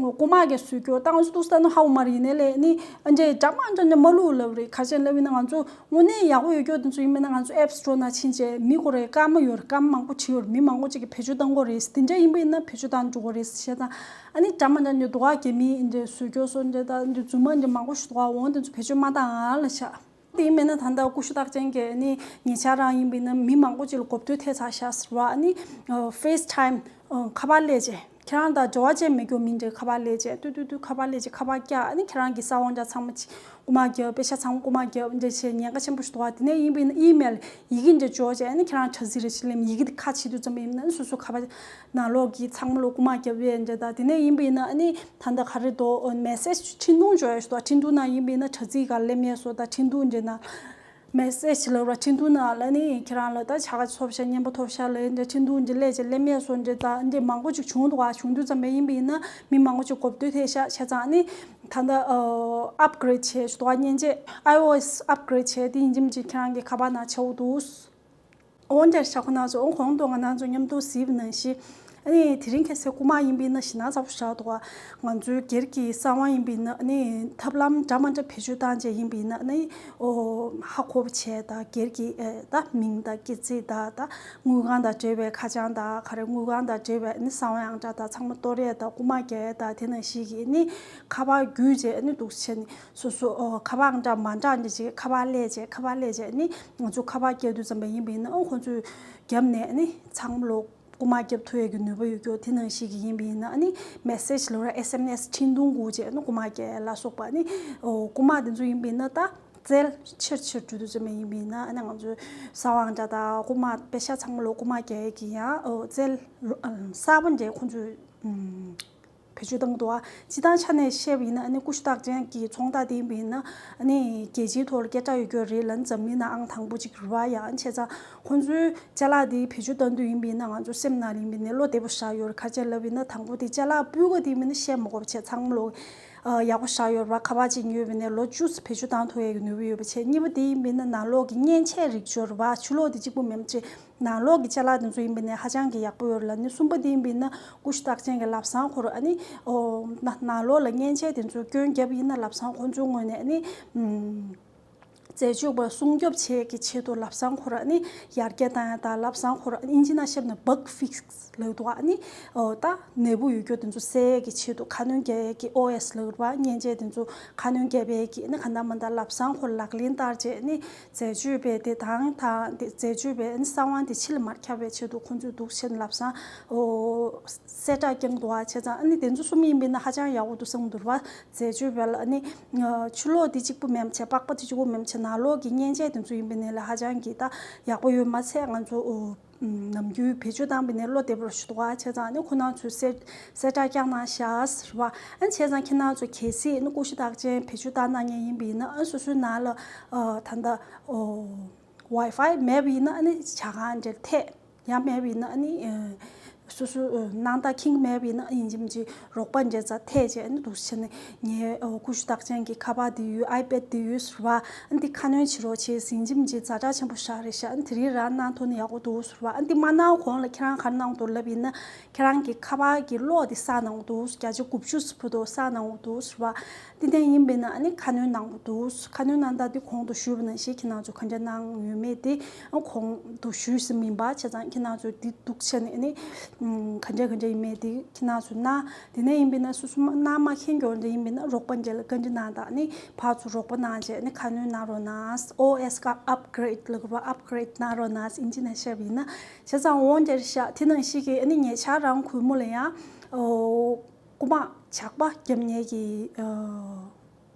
རྐུ་མ་གིས་བཟོས་སྐྱོ་བཏང་སུ་འདུག་ས་ན་ཧ་གོ་མ་རེད། ཡིན་ནའི་ལས་ནི་ཨ་འདྲས་འདྲ་མ་འདྲ་འདྲ་མ་བླུག་ལབ་རེད། ག་ཅན་ལབ་ཡིན་ན་ང་ཚོ་དངོས་གནས་ཡག་པོ་ཡོད་སྐྱོ་དེ་ཚོ་ཡིན་པ་ན་ང་ཚོ་App Store ནང་ཕྱིན་བྱས་མི་ཁོ་རེ་སྐར་མ་ཡོད་རེད། སྐར་མ་མང་པོ་བྱེད་ཡོད་རེད། མི་མང་པོ་ཅིག་གིས་བེད་སྤྱོད་གཏང་གི་རེད། དེ་འདྲ་ཡིན་པ་ཡིན་ན་བེད་སྤྱོད་གཏང་འགྲོ་གི་རེད་ཟེར་བྱས་ཙང་ཨ་ནི་འདྲ་མ་འདྲ་འདི་འདུག་ཨ། རྒྱ་མི་འདི་བཟོས་སྐྱོ་སོ་འདི་ད་འདི་རྫུན་མ་འདི་མང་པོ་ཞིག་འདུག་ཨ། འོང་དེ་ཚོ་བེད་སྤྱོད་མ་བཏང་ཨ་ལ་ཤག་དེ་ཡིན་པ་ན་ད་ལྟ་ཀུ་ཤུ་རྟགས་ཅན་གྱི་ཨ་ནི་ཉེ་ཆར་རང་ཡིན་པ་ཡིན་ན་མི་མང་པོ་ཅིག་ལ་གོ་བསྡུར་ཐེབས་ཚར་ཤག་ཟེར་བ། ཨ་ནི་FaceTime ཁ་པར་སླེབས་བྱས། ཁྱེད་རང་དང་འབྲེལ་བ་བྱས་མེད་སྐྱོ་མི་འདྲ་ཁ་པར་སླེབས་བྱས་ཏུ་ཏུ་ཏུ་ཁ་པར་སླེབས་བྱས་ཁ་པར་བཀྱག་ཨ་ནི་ཁྱེད་རང་གི་གསང་བ་འདྲ་ཚང་མ་ཅིག་རྐུ་མ་བརྒྱབ། པེ་ཤག་ཚང་མ་རྐུ་མ་བརྒྱབ་འདྲ་བྱས་ཉེན་ཁ་ཆེན་པོ་ཞིག་འདུག་བ། དེ་ནས་ཡིན་པ་ཡིན་ན་ཨི་མེལ་ཡི་གེ་འདྲ་འབྱོར་བྱས་ཨ་ནི་ཁྱེད་རང་དྲ་ཚིགས་རེ་ཞིག་ལེམ་ཡི་གེ་འདི་ཁ་ཕྱེ་དུས་ཙམ་པ་ཡིན་ན་ཨ་ནི་སོ་སོ་ཁ་པར་ནང་ལོགས་ཀྱི་ཚང་མ་ལོ་རྐུ་མ་བརྒྱབ་ཡས་འདྲ་དང་དེ་ནས་ཡིན་པ་ཡིན་ན་ཨ་ནི་ད་ལྟ་ག་རེ་འདུག་མེ་སེ་ཇི་འཕྲིན་ཐུང་འབྱོར་ཡས་ཞིག་འདུག་འཕྲིན་ཐུང་ནང་ཡིན་པ་ཡིན་ན་དྲ་ཚིགས་ག་ལེམ་ཡས་སོ་ད་འཕྲིན་ཐུང་འདྲ་ན། མེ་སེ་ཇི་ལབ་ར་འཕྲིན་ཐུང་ནང་ལ་ནི་ཁྱེད་རང་ལ་ད་བྱ་དགའ་ཐོབ་ཤག་རྔན་པ་ཐོབ་ཤག་ལབ་འདྲ་འཕྲིན་ཐུང་འདི་སླེབས་བྱས་སླེབས་མེད་སོང་འདྲ་ད་འདི་མང་པོ་ཅིག་བྱུང་འདུག་ག་བྱུང་དུས་ཙམ་པ་ཡིན་པ་ཡིན་ན་མི་མང་པོ་ཅིག་གོ་བསྡུར་ཐེབས་ཤག་བྱས་ཙང་ནི་ད་ལྟ་upgrade བྱས་ཞུ་དོག་མཉེན་ཆས་iOS upgrade བྱས་དེ་ཡིན་གཅིག་མིན་གཅིག་ཁྱེད་རང་གི་ཁ་པར་ནང་ཆེ་བོ་འདུག་འོ་འདྲ་ཤག་ཁོ་ན་ཚོ་འོ་གོང་དུ་ང་རང་ཚོ་མཉམ་དུ་གཟིགས་པ་ནང་བཞིན། ཨ་ནི་དེ་རིང་ཁ་སང་རྐུ་མ་ཡིན་པ་ཡིན་ན་ཞེད་སྣང་ཚ་པོ་ཞིག་འདུག་ག་ང་ཚོའི་སྒེར་གྱི་གསང་བ་ཡིན་པ་ཡིན་ན་ཨ་ནི་ཐབས་ལམ་འདྲ་མ་འདྲ་བེད་སྤྱོད་བཏང་བྱས་ཡིན་པ་ཡིན་ན་ཨ་ནི་ཨོ་ཧ་གོ་བ་བྱས་དང་སྒེར་གྱི་ཨེ་ད་མིང་དང་སྐྱེ་དངོས་དང་ད་དངུལ་ཁང་དང་འབྲེལ་བའི་ཁ་བྱང་དང་ག་རེ་དངུལ་ཁང་དང་འབྲེལ་བའི་ཨ་ནི་གསང་བ་ཡང་འདྲ་དང་ཚང་མ་གཏོར་ཡས་དང་རྐུ་མ་རྒྱག་ཡས་དང་དེ་ནང་བཞིན་གྱི་ཨ་ནི་ཁ་པར་བརྒྱུད་བྱས་ཨ་ནི་འདུག་བྱས་ནས་སོ་སོ་ཨོ་ཁ་པར་འདྲ་མ་འདྲ་འདྲ་ཅིག་ཁ་པར་སླེབས་བྱས་ཁ་པར་སླེབས་བྱས་ཨ་ནི་ང་ཚོ་ཁ་པར་རྒྱག་དུས་ཙམ་པ་ཡིན་པ་ཡིན་ན་ཨོ་ཁོང་ཚོས་རྒྱབ་ནས་ཨ་ནི་ཚང་མ་ལོ། རྐུ་མ་རྒྱབ་ཐུབ་ཡས་ཀྱི་ནུས་པ་ཡོད་རྒྱུ་དེ་ནང་བཞིན་གྱི་ཡིན་པ་ཡིན་ན་ཨ་ནི་མེ་སེ་ཇི་ལབ་ར་ཨེས་ཨེམ་ཨེས་འཕྲིན་ཐུང་དགོས་བྱས་ཨ་ནི་རྐུ་མ་རྒྱག་ཡས་ལ་སོགས་པ་ཨ་ནི་ཨོ་རྐུ་མ་དེ་ཚོ་ཡིན་པ་ཡིན་ན་ད་རྩལ་ཆེར་ཆེར་འགྲོ་དུས་ཙམ་པ་ཡིན་པ་ཡིན་ན་ཨ་ནི་ང་ཚོའི་གསང་བ་འདྲ་དང་རྐུ་མ་པེ་ཤག་ཚང་མ་ལོ་རྐུ་མ་རྒྱག་ཡས་ཀྱི་ཡང་ཨོ་རྩལ་གསར་པ་འདྲ་ཁོང་ཚོས་ཨུམ། བེད་སྤྱོད་བཏང་གི་འདུག་བ། སྤྱིར་བཏང་ཆ་ནས་བཤད་པ་ཡིན་ན་ཨ་ནི་ཀུ་ཤུ་རྟགས་ཅན་གྱི་ཚོང་རྟགས་དེ་ཡིན་པ་ཡིན་ན་ཨ་ནི་རྒྱལ་སྤྱིའི་ཐོག་ལ་སྐད་གྲགས་ཡོད་རྒྱུ་རེད་ལ་འཛམ་གླིང་ནང་ཨང་དང་པོ་གཅིག་རེད་བ། ཡང་བྱས་ཙང་ཁོང་ཚོའི་ཅ་ལག་དེ་བེད་སྤྱོད་བཏང་དུས་ཡིན་པ་ཡིན་ན་ང་ཚོ་སེམས་ནང་ལ་ཡིན་པ་ཡིན་ན་བློ་བདེ་པོ་བཞག་ཡོད་རེད། ག་རེ་བྱས་ལབ་ཡིན་ན་དང་པོ་དེ་ཅ་ལག་སྤུས་ཀ་དེ་ཡིན་པ་ཡིན་ན་བཤད་མ་དགོས་པ་བྱས་ཚང་མ་ལོ་ཡག་པོ་བཞག་ཡོད་རེད་བ། ཁ་པར་གཅིག་ཉོས་པ་ཡིན་ན་ལོ་བཅུ་བེད་སྤྱོད་བཏང་ཐུབ་ཡས་ཀྱི་ནུས་པ་ཡོད་པ་བྱས། གཉིས་པ་དེ་ཡིན་པ་ཡིན་ན་ནང་ལོགས་ཀྱི་མཉེན་ཆས་རིགས་ཡོད་རེད་བ། ཕྱི་ལོགས་དེ་གཅིག་པུ་མིན་པ་བྱས། ནང་ལོགས་ཀྱི་ཅ་ལག་དེ་ཚོ་ཡིན་པ་ཡིན་ན་ཧ་ཅང་གི་ཡག་པོ་ཡོད་རེད་ལ། ནི་གསུམ་པ་དེ་ཡིན་པ་ཡིན་ན་ཀུ་ཤུ་རྟགས་ཅན་གྱི་ལམ་སང་ཁོ་རང་ཨ་ནི་ཨོ་ན་ནང་ལོགས་ལ་མཉེན་ཆས་དེ་ཚོ་སྐྱོན་བརྒྱབ་ཡིན་ན་ལམ་སང་ཁོང་ཚོའི་ངོས་ནས་ཨ་ནི་ཨུམ་ འཛད་སྤྱོད་པ་སྲུང་སྐྱོབ་བྱེད་ཀྱི་ཆེད་དུ་ལམ་སང་ཁོ་ར་ནི་ཡར་རྒྱས་བཏང་ཡ་དང་། ལམ་སང་ཁོ་ར་ཨིན་ཇི་ནང་བཤད་ན་bug fix ལབ་འདུག་ཨ་ནི་ཨོ་ད་ནད་འབུ་ཡོད་རྒྱུ་དེ་ཚོ་སེལ་ཡས་ཀྱི་ཆེད་དུ་ཁ་སྣོན་རྒྱག་ཡས་ཀྱི་ཨོ་ཨེས་ལབ་ར་མཉེན་ཆས་དེ་ཚོ་ཁ་སྣོན་རྒྱག་པའི་གི་ནི་ག་འདྲ་མ་འདྲ་ལམ་སང་ཁོ་ལག་ལེན་བསྟར་བྱས་ནི་འཛད་སྤྱོད་པའི་དེ་དང་དང་དེ་འཛད་སྤྱོད་པའི་ནི་ས་དབང་དེ་ཕྱི་ལ་མར་ཁྱབ་པའི་ཆེད་དུ་ཁོང་ཚོས་འདུག་བྱས་ནི་ལམ་སང་ཨོ་གསལ་བསྒྲགས་བསྐྱངས་འདུག་ཨ་བྱས་ཙང་ཨ་ནི་དེ་ཚོ་གསུམ་ཡིན་པས་ན་ཧ་ཅང་ཡག་པོ་འདུག་བསམ་འདུག་ར། འཛད་སྤྱོད་པ་ལ་ཨ་ནི་ཆུ་ལོག་དེ་གཅིག་པུ་མེད་པ་བྱས། པགས་པ་དེ་གཅིག་པུ་མེད་པ་བྱས། ནང་ལོགས་ཀྱི་མཉེན་ཆས་དེ་ཚོ་ཡིན་པས་ན་ལ་ཧ་ཅང་གི་ད་ཡག་པོ་ཡོད་མ་ཚད་ང་ཚོ་ཨོ། ནམ་རྒྱུན་བེད་སྤྱོད་བཏང་བའི་ནས་བློ་བདེ་པོ་ཞུ་འདུག་ཨ་བྱས་ཙང་ནི་ཁོ་རང་ཚོས་གསལ་གསལ་བསྒྲགས་བསྐྱངས་གནང་ཤག་ཟེར་བ། ཨ་བྱས་ཙང་ཁྱེད་རང་ཚོ་གལ་སྲིད་ནི་ཀུ་ཤུ་རྟགས་ཅན་བེད་སྤྱོད་བཏང་གནང་མཁན་ཡིན་པ་ཡིན་ན་ཨ་སོ་སོའི་ནང་ལ་ཨ་ད་ལྟ་ཨོ་ཝའི་ཕའི་མེད་པ་ཡིན་ན་ཨ་ནི་ཇ་ཁང་འདྲ་ཐད། ཡང་མེད་པ་ཡིན་ན་ཨ་ནི་ཨ་སོ་སོའི་ཨ་སྣང་དག་འཁྱེར་མེད་པ་ཡིན་ན་ཨ་ཡིན་གཅིག་མིན་གཅིག་རོགས་པ་འདྲ་ཙམ་ཐད་བྱས་ཨ་ནི་འདུག་བྱས་ནས་ངའི་ཨོ་ཀུ་ཤུ་རྟགས་ཅན་གྱི་ཁ་པར་དེ་ཡོད། ཨའི་པེད་དེ་ཡོད་ཟེར་བ། ཨ་འདི་ཁ་སྣོན་བྱེད་རོགས་བྱེད་ཟེར་ཡིན་གཅིག་མིན་གཅིག་ཛ་དྲག་ཆེན་པོ་ཞིག་རེད་ཤག་ཨ་འདི་རིགས་རང་གནང་ཐུབ་ན་ཡག་པོ་འདུག་ཟེར་བ། ཨ་འདི་མ་གནང་གོང་ལ་ཁྱེད་རང་ག་རེ་གནང་དགོས་འདུག་ལབ་ཡིན་ན་ཁྱེད་རང་གི་ཁ་པར་གྱི་གློག་དེ་གསོག་གནང་དགོས་འདུག་བརྒྱ་ཆ་དགུ་བཅུ་ཙམ་བར་དུ་གསོག་གནང་དགོས་འདུག་ཟེར་བ། འདི་ནས་ཡིན་པས་ན་ཨ་ནི་ཁ་སྣོན་གནང་དགོས་འདུག་ཁ་སྣོན་གནང་སྟངས་འདི་གོང་དུ་ཞུས་པ་ནང་བཞིན་ཁྱེད་རང་ཚོ་ག་འདྲ་གནང་ཡོད་མེད་དེ་ཨ་གོང་དུ་ཞུས་ཟིན་མིན་པ་བྱས་ཙང་ཁྱེད་རང་ཚོ་འདི་འདུག་བྱས་ནས་ཨ་ནི་ག་འདྲ་ག་འདྲ་ཡིན་མེད་དེ་ཁྱེད་རང་ཚོ་གནང་། དེ་ནས་ཡིན་པས་ན་སོ་སོ་མ་གནང་མ་མཁན་གྱོང་འདྲ་ཡིན་པས་ན་རོགས་པ་འདྲ་ལ་བཀའ་འདྲི་གནང་དང་ནི་ཕར་ཚུར་རོགས་པ་གནང་བྱས་ནི་ཁ་སྣོན་གནང་རོགས་གནང་། ཨོ་ཨེས་ཀ་ཨབ་གྷི་རེད་ལབ་དགོས་པ་ཨབ་གྷི་རེད་གནང་རོགས་གནང་ཨིན་ཇི་ནང་བཤད་པ་ཡིན་ན་བྱས་ཙང་འོང་འདྲ་ཤག་དེ་ནང་བཞིན་གྱི་ཨ་ནི་ཉེ་ཆར་རང་གུས་མོ་ལ་ཡང་ཨོ་རྐུ་མ་ཇག་པ་རྒྱབ་མཁན་གྱི་ཨོ་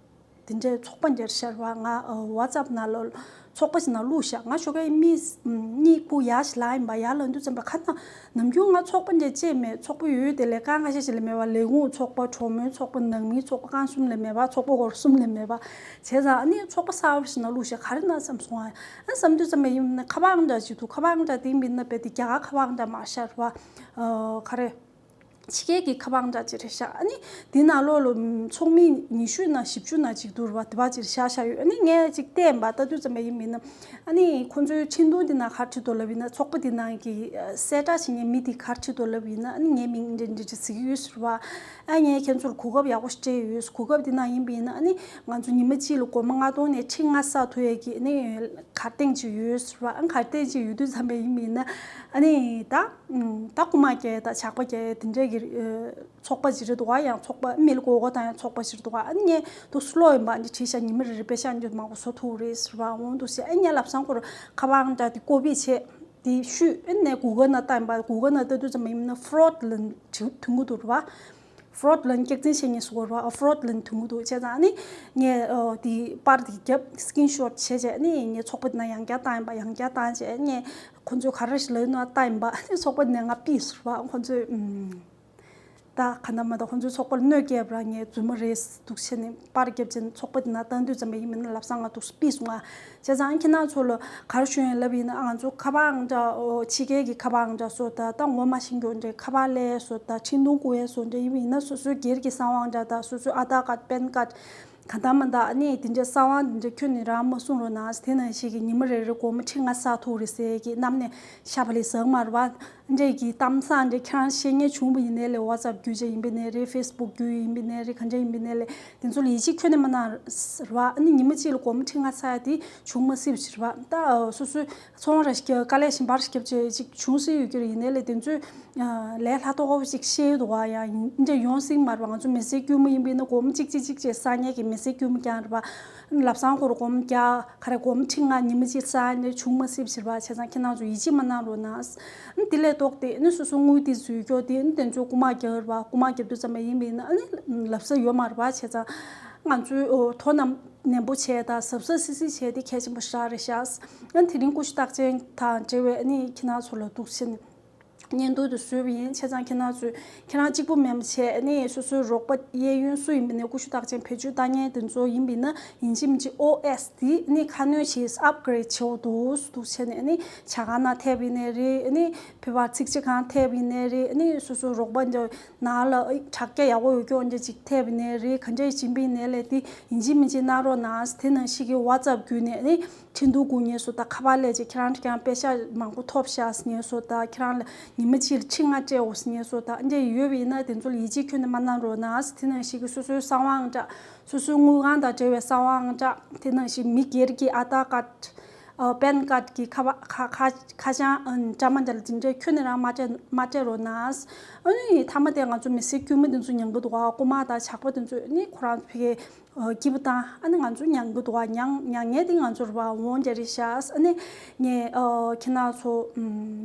དེ་འདྲའི་ཚོགས་པ་འདྲ་ཤར་བ་ང་ཨོ་ཝ་ཙབ་ནང་ལ་ཚོགས་པ་ཞིག་ནང་བླུགས་ཤག་ང་ཞོགས་ཀས་མི་གཉིས་སྐུ་ཡར་ཞིག་ལངས་ཡིན་པ། ཡར་ལངས་དུས་ཙམ་པ་ཁ་ན་ནམ་རྒྱུན་ང་ཚོགས་པ་འདྲ་བཅས་མེད། ཚོགས་པ་ཡོད་དེ་ལས་ཀ་ཁ་ཤས་ཤིག་ལས་མེད་པ། ལས་ཁུངས་ཚོགས་པ་གྲོང་མོའི་ཚོགས་པ་ནང་མིའི་ཚོགས་པ་རྐང་གསུམ་ལས་མེད་པ། ཚོགས་པ་སྐོར་གསུམ་ལས་མེད་པ་བྱས་ཙང་ཨ་ནི་ཚོགས་པ་གསར་པ་ཞིག་ནང་བླུགས་ཤག་ག་རེ་ན་བསམ་སོང་ཨ། ཨ་བསམ་དུས་ཙམ་པ་ཡིན་ན་ཁ་པར་འདྲ་ཅིག་འདུག་ཁ་པར་འདྲ་དེ་མིན་ན་བས་དེ་རྒྱ་གར་ཁ་པར་འདྲ་མ་ཤར་བ་ཨ་ག་རེ། ཕྱི་རྒྱལ་གྱི་ཁ་པར་འདྲ་ཅིག་རེད་ཤག་ཨ་ནི་དེ་ནང་ལོགས་ལ་ཚོགས་མི་ཉི་ཤུ་ན་བཞི་བཅུ་ན་ཅིག་འདུག་ར་བ། དེ་བ་ཅིག་བཞག་བཞག་ཡོད། ཨ་ནི་ངས་ཅིག་བལྟས་པ་ལྟ་དུས་ཙམ་པ་ཡིན་མིན་ན་ཨ་ནི་ཁོང་ཚོའི་འཕྲིན་ཐུང་དེ་ནང་ག་རེ་བྲིས་འདུག་ལབ་ཡིན་ན་ཚོགས་པ་དེ་ནང་གི་གསལ་བསྒྲགས་བྱེད་མཁན་མི་དེ་ག་རེ་བྲིས་འདུག་ལབ་ཡིན་ན་ཨ་ནི་ངའི་མིང་འདི་འདི་འདི་ཟེར་གྱི་ཡོད་ཟེར་བ། ཨ་ངས་ཁྱེད་ཚོར་གོ་སྐབས་ཡག་པོ་ཞིག་སྤྲད་ཡོད། གོ་སྐབས་དེ་ནང་ཡིན་པ་ཡིན་ན་ཨ་ནི་ང་ཚོ་ཉི་མ་གཅིག་ལ་སྒོར་མོ་ལྔ་སྟོང་ནས་ཁྲི་ལྔ་བསགས་ཐུབ་ཡས་ཀྱི་ཨ་ནི་གར་སྟེགས་ཅིག་ཡོད་ཟེར་བ། ཨ་གར་སྟེགས་ཅིག་ཡོད་དུས་ཙམ་པ་ཡིན་པ་ཡིན་ན་ཨ་ནི་ད། ད་རྐུ་མ་རྒྱག་དང་ཇག་པ་རྒྱག་དེ་འདྲས་ཀྱི་ཚོགས་པ་ཅིག་རེད་འདུག་ག་ཡང་ཚོགས་པ་མི་ལ་མགོ་སྐོར་བཏང་ཡང་ཚོགས་པ་ཅིག་རེད་འདུག་ག་ཨ་ནི་ངས་འདུག་སེ་ཀློག་ཡིན་པ་འདི་བྲིས་ཤག་ཉི་མ་རེ་རེ་པེ་ཤག་འདི་མང་པོ་བཟོ་ཐུབ་རེད་ཟེར་བ་འོང་འདུག་ཟེར། ཨ་ངས་ལབ་སང་ཁོར་ཁ་པར་འདྲ་དེ་ཀོ་པི་བྱས་དེ་བཤུས། ཨ་ནས་གུ་གལ་ནང་བལྟ་ཡིན་པ། གུ་གལ་ནང་བལྟ་དུས་ཙམ་པ་ཡིན་ན་fraud་ལབ་ཐོན་གྱི་འདུག་རེད་བ། fraud་ལབ་སྐྱག་རྫུན་བཤད་མཁན་ཟེར་དགོས་རེད་བ། fraud་ལབ་ཐོན་གྱི་འདུག་བྱས་ཙང་ཨ་ནི་ངས་དེ་པར་དེ་བརྒྱབ་screenshot་བྱས་བྱས་ཨ་ནི་ངས་ཚོགས་པ་དེ་ནང་ཡང་བསྐྱར་བཏང་ཡིན་པ། ཡང་བསྐྱར་བཏང་བྱས་ཨ་ནས། ཁོ་ཚོས་ག་རེ་ཞིག་ལབ་ཡོད་ན་ལྟ་ཡིན་པ། ཨ་ནི་ཚོགས་པ་ནས་ང་ཕུད་ཟེར་བ། ཁོ་ཚོས་ཨུམ། ད་ག་འདྲ་མ་འདྲ་ཁོ་ཚོའི་ཚོགས་པ་ལ་གནོད་སྐྱེལ་བ་ངས་རྫུན་མ་རེད་འདུག་བྱས་ནས་པར་བརྒྱབ་ཅིང་ཚོགས་པ་དེ་ན་བཏང་དུས་ཙམ་པ་ཡིན་མིན་ན་ལབ་སང་ང་འདུག་སེ་ཕུད་སོང་ང་། བྱས་ཙང་ཁྱེད་རང་ཚོ་ལ་ག་རེ་ཞུ་ཡིན་ལབ་ཡིན་ན་ང་ཚོ་ཁ་པར་འདྲ་ཕྱི་རྒྱལ་གྱི་ཁ་པར་འདྲ་བཟོ་ད་ད་ངོ་མ་ཤེས་མཁན་འདྲ་ཁ་པར་ལས་བཟོ་ད་འཕྲིན་ཐུང་བསྐུར་ཡས་བཟོ་འདྲ་ཡིན་མིན་ན་སོ་སོའི་སྒེར་གྱི་གསང་བ་འདྲ་ད་སོ་སོའི་ཨ་དྷར་ཀར་པན་ཀར། གང་ལྟར་མ་ལྟར་ཨ་ནི་དེ་འདྲའི་གསང་བ་འདི་འདྲ་ཁྱོན་ནས་རང་མ་གསུང་རོགས་གནང་། དེ་ནང་བཞིན་གྱི་ཉི་མ་རེ་རེ་སྒོར་མོ་ཁྲི་ལྔ་བསགས་ཐུབ་རེད་ཟེར་གྱི་གནམ་ནས་ཤར་བ་ལས་ཟག་མ་རེད་བ། འདྲ་གི་གཏམ་བཟང་འདྲ་ཁྱེད་རང་བཤད་མཁན་བྱུང་བ་ཡིན་ནའི་ལས་WhatsApp་བརྒྱུད་བྱས་ཡིན་པ་ནའི་རེད། Facebook་བརྒྱུད་ཡིན་པ་ནའི་རེད། ག་འདྲ་ཡིན་པ་ནའི་ལས་དེ་ཚོ་ལ་ཡིད་ཆེས་ཁྱོན་ནས་མ་གནང་རེད་བ། ཨ་ནི་ཉི་མ་གཅིག་ལ་སྒོར་མོ་ཁྲི་ལྔ་བསགས་ཡ་དེ་བྱུང་མ་སྲིད་པ་ཞིག་རེད་བ། ད་སོ་སོའི་ཚོང་ར་ཞིག་རྒྱག་དཀའ་ལས་གཞན་པ་རྒྱབ་བྱས་ཅིག་བྱུང་སྲིད་ཡོད་ཀྱི་རེད། ཡིན་ནའི་ལས་དེ་ཚོས། ལས་སླ་ཏོག་ཅིག་ཤེས་འདུག་བ། ཡང་འདྲ་ཡོང་སྲིད་མ་རེད་བ། ང་ཚོ་མི་སེར་དཀྱུས་མ་ཡིན་པས་ན་སྒོར་མོ་གཅིག་གཅིག་གཅིག་བྱས་བསགས་མཁན་གྱི་མི་སེར་དཀྱུས་མ་རྐྱང་རེད་བ། ལབ་སང་ཁོ་རང་སྒོར་མོ་བརྒྱ་ག་རེ་སྒོར་མོ་ཁྲི་ལྔ་ཉི་མ་གཅིག་བསགས་ནས་བྱུང་མ་སྲིད་པ་ཞིག་རེད་བ། བྱས་ཙང་ཁྱེད་རང་ཚོ་ཡིད་ཆེས་མ་གནང་རོགས་གནང་། དེ་ལས་ལྡོག་སྟེ་ནི་སོ་སོ་དངུལ་དེ་འཛུལ་སྐྱོར་དེ་ནི་དེ་ཚོ་རྐུ་མ་རྒྱག་རེད་བ། རྐུ་མ་རྒྱབ་དུས་ཙམ་པ་ཡིན་པས་ན་ཨ་ནི་ལབ་ས་ཡོད་མ་རེད་བ། བྱས་ཙང་ང་ཚོས་དོ་སྣང་ནན་པོ་བྱས་དང་གཟབ་གཟབ་སིག་སིག་བྱས་དེ་གལ་ཆེན་པོ་ཞིག་རེད་ཤག་ཨ་ནི་དེ་རིང་ཀུ་ཤུ་རྟགས་ཅན་དང་འབྲེལ་བའི་ཨ་ནི་ཁྱེད་རང་ཚོ་ལ་འདུག་སེ་ནི། བརྙན་ཐུང་དུ་བཟོས་པ་ཡིན། བྱས་ཙང་ཁྱེད་རང་ཚོས་ཁྱེད་རང་གཅིག་པུ་མིན་པ་བྱས་ནས་སོ་སོའི་རོགས་པ་གཡས་གཡོན་སུ་ཡིན་པ་ནས་ཀུ་ཤུ་རྟགས་ཅན་བེད་སྤྱོད་བཏང་མཁན་དེ་ཚོ་ཡིན་པ་ཡིན་ན་ཡིན་གཅིག་མིན་གཅིག་ཨོ་ཨེས་དེ་ནི་ཁ་སྣོན་བྱས་ཨབ་གྷི་རེད་བྱེད་འོ་འདུག་འདུག་བྱས་ནས་ནི་ཇ་ཁང་ནང་ཐེབས་ཡིན་ནའི་རེད། ནི་ཕལ་པར་ཚིག་ཇ་ཁང་ཐེབས་ཡིན་ནའི་རེད། ནི་སོ་སོའི་རོགས་པ་འདྲ་ནང་ལ་དྲ་རྒྱ་ཡག་པོ་ཡོད་རྒྱུ་འདྲ་ཅིག་ཐེབས་ཡིན་ནའི་རེད། ག་འདྲ་ཡིན་པ་ཡིན་ནའི་ལས་དེ་ཡིན་གཅིག་མིན་གཅིག་གནང་རོགས་གནང་། དེ་ནང་བཞིན་གྱི་ཝ་ཙབ་བརྒྱུད་ནས་ནི། འཕྲིན་ཐུང་བསྐུར་མཁན་སོགས་དང་། ཁ་པར་སླེབས་རྗེས་ཁྱེད་རང་གིས་ཡང་པེ་ཤག་མང་པོ་ཐོབ་ཤག་ཟེར་མཁན་སོགས་དང་། ཁྱེད་རང་ལ་ ཉི་མ་གཅིག་ལ་ཁྲི་ལྔ་སྤྲད་འོ་ཟེར་ངས་སོ་ད་འདྲ་ཡོད་པ་ཡིན་ན་དེ་ཚོ་ལ་ཡིད་ཆེས་ཁྱོན་ནས་མ་གནང་རོགས་གནང་། དེ་ནང་བཞིན་གྱི་སོ་སོའི་གསང་བ་ཨང་གྲངས། སོ་སོའི་དངུལ་ཁང་དང་འབྲེལ་བའི་གསང་བ་ཨང་གྲངས། དེ་ནང་བཞིན་མི་སྒེར་གྱི་ཨ་དྷར་ཀར་ཌི། པན་ཀར་ཌི་གི་ཁ་པ་ཁ་ཁ་ཁ་བྱང་འདྲ་མ་འདྲ་ལ་དེ་འདྲའི་ཁྱོན་ནས་རང་མ་སྤྲད་མ་སྤྲད་རོགས་གནང་། ཨ་ནི་མཐའ་མ་དེ་ང་ཚོ་མི་སེར་དཀྱུས་མ་དེ་ཚོ་མྱང་གི་འདུག་ག་རྐུ་མ་དང་ཇག་པ་དེ་ཚོ་ནི་ཁོ་རང་ཚོ་ཕ་གིའི་སྐྱིད་པོ་བཏང་། ཨ་ནི་ང་ཚོ་མྱང་གི་འདུག་ག་མྱང་མྱང་ངེས་དེ་ང་ཚོ་རེད་པ། འོ་འདྲ་རེད་ཤག་ཨ་ནི་ངས་ཁྱེད་རང་ཚོ་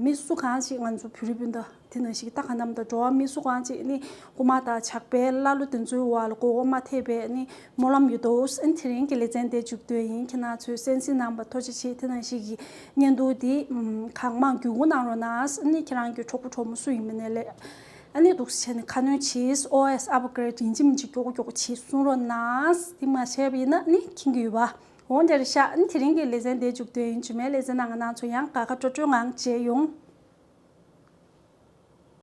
མི་སུ་གང་ཞིག་ང་ཚོ་བོད་རིགས་སྤུན་ཟླ་དེ་ནང་བཞིན་ད་ག་ནམ་ད་འགྲོ་བ་མི་སུ་གང་ཅིག་ནི་རྐུ་མ་དང་ཇག་པའི་ཀླ་ཀློ་དེ་ཚོའི་འོག་ལ་མགོ་སྐོར་མ་ཐེབས་པའི་ནི་སྨོན་ལམ་ཡོད་དོ། ཨ་ནི་དེ་རིང་གི་ལེ་ཚན་དེ་མཇུག་སྡོད་ཡིན། ཁྱེད་རང་ཚོའི་གསན་གཟིགས་གནང་བར་ཐུགས་རྗེ་ཆེ། དེ་ནང་བཞིན་གྱི་བརྙན་ཐུང་འདི་གང་མང་བརྒྱུད་སྐུར་གནང་རོགས་གནང་། ཨ་ནི་ཁྱེད་རང་གི་གྲོགས་པོ་གྲོགས་མོ་སུ་ཡིན་མིན་ནས་ལས། ཨ་ནི་འདུག་སེ་བྱས་ནས་ཁ་སྣོན་བྱེད། ཨོ་ཨེས་ཨབ་གྷི་རེ་ཌི་ཡིན་གཅིག་མིན་གཅིག་མགྱོགས་པོ་མགྱོགས་པོ་བྱེད་གསུང་རོགས་གནང་། དེ་མ་བྱས་པ་ཡིན་ན་ནི་མཁྱེན་གྱི་ཡོད་པ། འོ་འདྲ་རེད་ཤག་ཨ་ནི་དེ་རིང་གི་ལེ་ཚན་དེ་མཇུག་སྡོད་ཡིན། རྗེས་མའི་ལེ་ཚན་ནང་ང་རང་ཚོ་ཡང་དགའ་དགའ་སྤྲོ་སྤྲོའི་ངང་མཇལ་ཡོང་།